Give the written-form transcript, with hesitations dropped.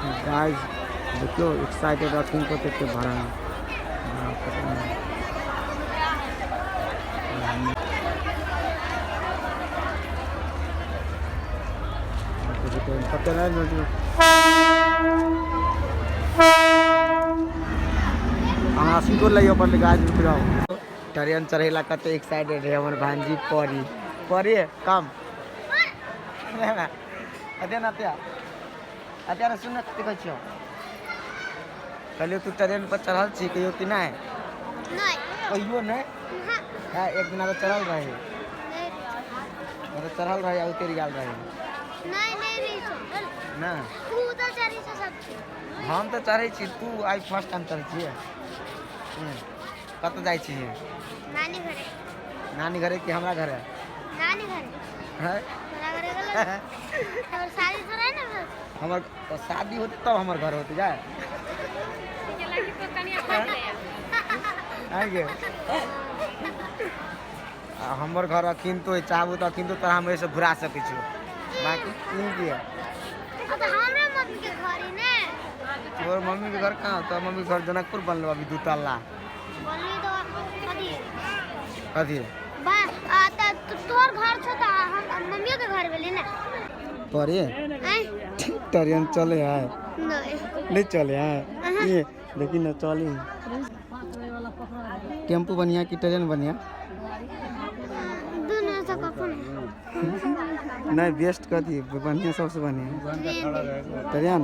Guys देखियौ excited अखन तो कते भरा कते नहि हमरा सीटो लैयो पड़लै। गाइस, रुक जाओ। ट्रेन चढ़ेला कते एक्साइटेड है हमर भांजी परी। परी, कम अते ना अते अते ना। सुन, कते कहै छियौ? कहलियौ, तू ट्रेन पर चढ़ल छी कहियो कि नहि? नहीं। कहियो नहि? हाँ। हाँ, एक दिना तऽ चढ़ल रहे। नहीं। मतलब चढ़ल रहे आ उतरि गेल रहे। नहीं, नहीं रही चढ़ल। ना। तू तो चढ़ी छौ सब चीज। हम तऽ चढ़ै छी, तू आइ फर्स्ट टाइम चढ़ै छियै। कतऽ जाइ छी? नानी घरे। नानी घरे कि हमरा घरे? नानी घरे। हैं? तोरा घरे गेलै, तोहर शादी थोड़े ने भेल छौ। हमर तऽ शादी होतै तब हमर घर होतै जाय आइ गे। आ हमर घर अखन तो चाहबू तऽ अखन तो तोरा हम एहिसँ घुरा सकै छियौ, बाकी ई किया? आ तऽ हमरा मम्मी के घर ही ने। तोहर मम्मी के घर कहाँ? तोहर मम्मी के घर जनकपुर बनलो अभी दू तल्ला। बोलली तो कथी? कथी? बा आ तऽ तोहर घर छौ तऽ हम मम्मियो के घर भेलै ने। परे। आँय? ट्रेन चले है? नहीं। नहीं चले है? ये देखी न, चली। टेम्पू बढ़िया कि ट्रेन बढ़िया? दुनू से कखन। नहीं, बेस्ट कथी बढ़िया, सबसे बढ़िया? ट्रेन। ट्रेन।